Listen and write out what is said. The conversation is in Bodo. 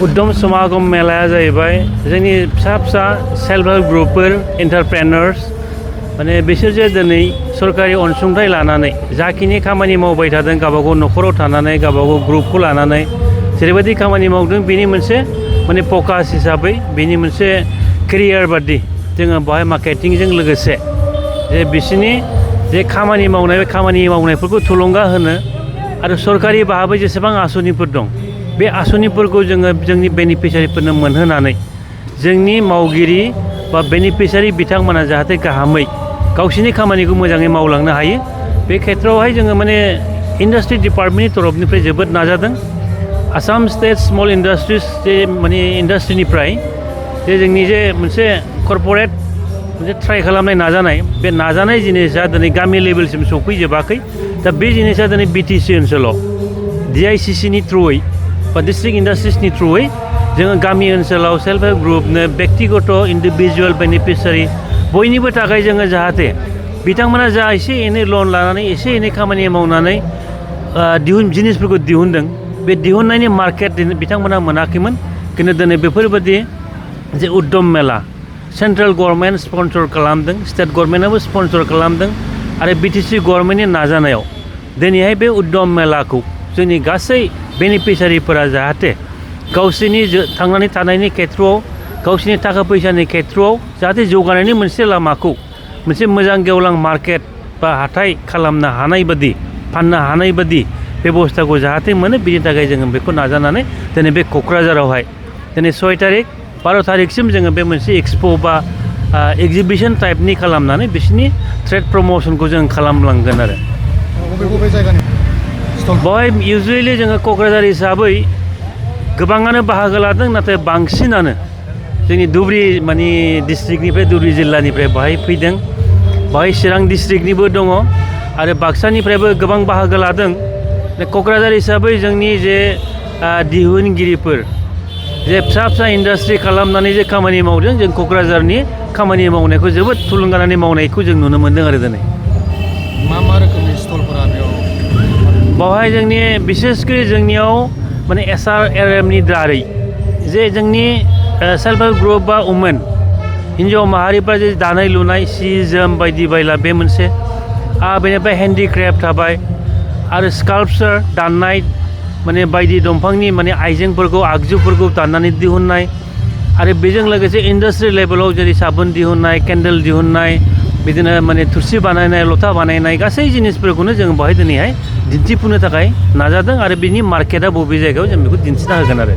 उद्यम समागम मेलाया जाहैबाय जोंनि फिसा फिसा सेल्फ हेल्प ग्रुपफोर एन्टारप्रेनार्स माने बिसोर जे दिनै सरकारि अनसुंथाइ लानानै जाखिनि खामानि मावबाय थादों गावबागाव न'खराव थानानै गावबागाव ग्रुपखौ लानानै जेरैबायदि खामानि मावदों बेनि मोनसे माने फकास हिसाबै बेनि मोनसे केरियार बादि जोङो बेवहाय मार्केटिंजों लोगोसे जे बिसोरनि जे खामानि मावनायफोरखौ थुलुंगा होनो आरो सरकारि भाबै जेसेबां आसनिफोर दं बे आसनिफोरखौ जोङो जोंनि बेनिफिसियारिफोरनो मोनहोनानै जोंनि मावगिरि बा बेनिफिसियारि बिथांमोना जाहाथे गाहामै गावसिनि खामानिखौ मोजाङै मावलांनो हायो बे खेत्रआवहाय जोङो माने इन्डास्ट्रि डिपार्टमेन्टनि तरफनिफ्राय जोबोद नाजादों आसाम स्टेट स्मल इन्डास्ट्रिज जे माने इन्डास्ट्रिनिफ्राय जे जोंनि जे मोनसे कर्परेट मोनसे ट्राइ खालामनाय नाजानाय बे नाजानाय जिनिसा दिनै गामि लेभेलसिम सौफैजोबाखै दा बे जिनिसा दिनै बिटिसि ओनसोलाव डिआइसिसिनि थ्रुयै बा डिस्ट्रिक्ट इन्डास्ट्रिसनि थ्रुयै जोङो गामि ओनसोलाव सेल्फ हेल्प ग्रुपनो बेक्तिगत इन्डिभिजुवेल बेनिफिसियारि बयनिबो थाखाय जोङो जाहाथे बिथांमोना जा एसे एनै लन लानानै एसे एनै खामानि मावनानै जिनिसफोरखौ दिहुनदों बे दिहुननायनि मार्केट बिथांमोना मोनाखैमोन खिन्थु दिनै बेफोरबायदि जे उद्यम मेला सेन्ट्रेल गभर्नमेन्ट स्पन्सर खालामदों स्टेट गभर्नमेन्टआबो स्पन्सर खालामदों आरो बिटिसि गभर्नमेन्टनि नाजानायाव दिनैहाय बे उद्यम मेलाखौ जोंनि गासै बेनिफिसियारिफोरा जाहाथे गावसोरनि थांनानै थानायनि खेत्रआव गावसोरनि थाखा फैसानि खेत्रआव जाहाथे जौगानायनि मोनसे लामाखौ मोनसे मोजां गेवलां मार्केट बा हाथाय खालामनो हानाय बादि फाननो हानाय बादि बेबस्थाखौ जाहाथे मोनो बिनि थाखाय जोङो बेखौ नाजानानै दिनै बे क'क्राझारावहाय दिनै 6 तारिख 12 तारिखसिम जोङो बे मोनसे एक्सप' बा एग्जिबिसन टाइपनि खालामनानै बिसोरनि ट्रेड प्रम'सनखौ जों खालामलांगोन आरो बबे जायगानि बेवहाय इउजुवेलि जोङो क'क्राझार हिसाबै गोबाङानो बाहागो लादों नाथाय बांसिनानो जोंनि धुबुरी माने डिस्ट्रिक्टनिफ्राय धुबुरी जिल्लानिफ्राय बाहाय फैदों बाहाय चिरां डिस्ट्रिक्टनिबो दङ आरो बाक्सानिफ्रायबो गोबां बाहागो लादों क'क्राझार हिसाबै जोंनि जे दिहुनगिरिफोर जे फिसा फिसा इन्डास्ट्रि खालामनानै जे खामानि मावदों जों क'क्राझारनि खामानि मावनायखौ जोबोद थुलुंगानानै मावनायखौ जों नुनो मोन्दों आरो दिनै मा रोखोमनि स्टलफोरा बेवहाय जोंनि बिसेसकरि जोंनियाव माने SRLMनि दारै जे जोंनि सेल्फ हेल्प ग्रुप बा वुमेन हिन्जाव माहारिफ्रा जे दानाय लुनाय सि जोम बायदि बायला बे मोनसे बेनिफ्राय हेन्डिक्राफ्ट थाबाय आरो स्काल्पचार दाननाय माने बायदि दंफांनि माने आइजेंफोरखौ आगजुफोरखौ दाननानै दिहुननाय आरो बेजों लोगोसे इन्डास्ट्रि लेभेलाव जेरै साबोन दिहुननाय केन्डेल दिहुननाय बिदिनो माने थुरसि बानायनाय लथा बानायनाय गासै जिनिसफोरखौनो जों बेवहाय दिनैहाय दिन्थिफुंनो थाखाय नाजादों आरो बिनि मार्केटआ बबे जायगायाव जों बेखौ दिन्थिना होगोन आरो